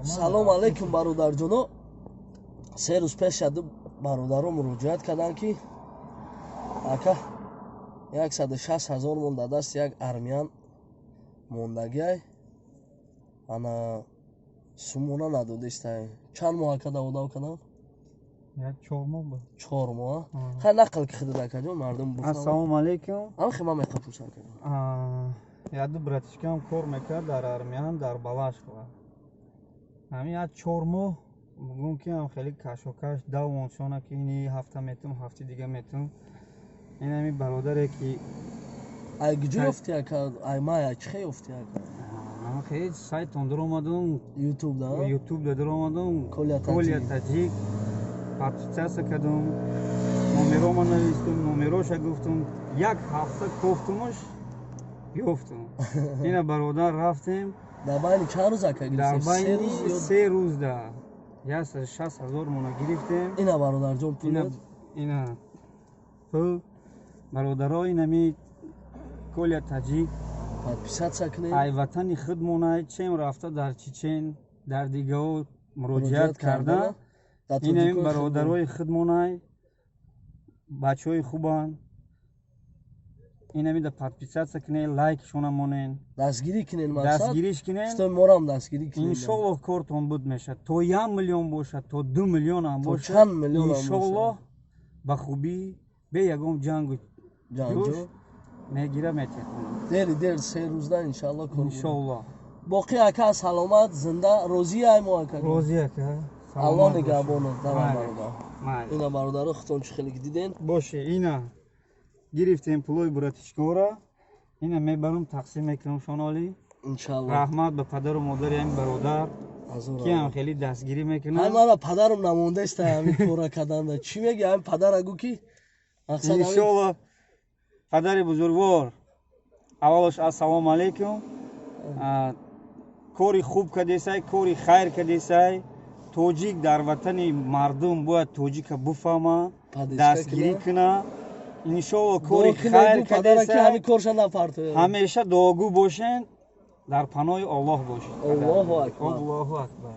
Салом алейкум, бародарҷоно. 3 рӯз пеш яду бародаро муроҷиат карданд, ки ака, 160 000 монда, даст як армян мондагиай, ана сумона надодистай. Чанд моҳ, ака, даводав кардам? Як 4 моҳ буд. 4 моҳ. Хай, нақл ки худат, акаҷон, мардум. Ассалому алейкум. Ам хи ман мехоҳам. Яду братишкам кор мекард дар армян, дар Балашова. Ҳамин як 4 моҳ бугум, ки ам хеле кашокаш давоншона, ки ини ҳафта метум, ҳафти дига метум. Ин ҳами бародаре ки Ай куҷо ёфти, ака? Ай ма чӣ хе ёфти, ака? Хеле сайтон даромадум. Ютуб да? Ютуб да даромадум. Коля Таҷик, подписаться кардум, номерома навистум, номероша гуфтум. Як ҳафта кофтумаш, ёфтум. Ина бародар, рафтем. Дар байни чанд рӯз, ака? Дар байни 3 рӯз да 160 000 мона гирифтем. Ина, бародарҷон, пул. Ина пул, бародаро. Инами Коля Таҷик. Подписаться кунед. Ай ватани худмона чем рафта дар Чечен, дар дигаҳо муроҷиат карда. Инами бародарои худмонай, бачаҳои хубанд. Инами да подписаться кунед, лайкшона монен. Дастгирӣ кунед. Дастгириш кунед. Морам дастгирӣ кунед. Иншоллоҳ, кортон буд мешад. То 1 миллион бошад, то 2 миллионам бошад. Чанд миллион. Иншоллоҳ, ба хубӣ, бе ягон ҷангу ҷанҷо мегира, метиҳад. Дери дер 3 рӯзда, иншаллоҳ. Иншоллоҳ. Боқӣ, ака, саломат, зинда, розӣ ай мо, ака? Розӣ, ака. Аллоҳ нигаҳбонат. Давом, бародар. Ина, бародаро, худтон чӣ хеле диден. Боше, ина гирифтем пулои братишкора, ина мебарам, тақсим мекунам шоноли. Иншаллоҳ. Раҳмат ба падару модари ҳамин бародар, ки ҳам хеле дастгирӣ мекунад. Ҳай, мара падарам намондаиста ҳамин кора карданда. Чӣ меги, ҳамин падара гӯ, ки мақсад? Иншоллоҳ, падари бузургвор, аввалош ассалому алайкум. Кори хуб кардесай, кори хайр кардесай. Тоҷик дар ватани мардум бояд тоҷика буфаҳма, дастгирӣ куна. Иншолло, кори хайр кардесай, ҳамеша дуогӯ бошен, дар паноҳи Оллоҳ бошед. Аллоҳу акбар. Аллоҳу акбар.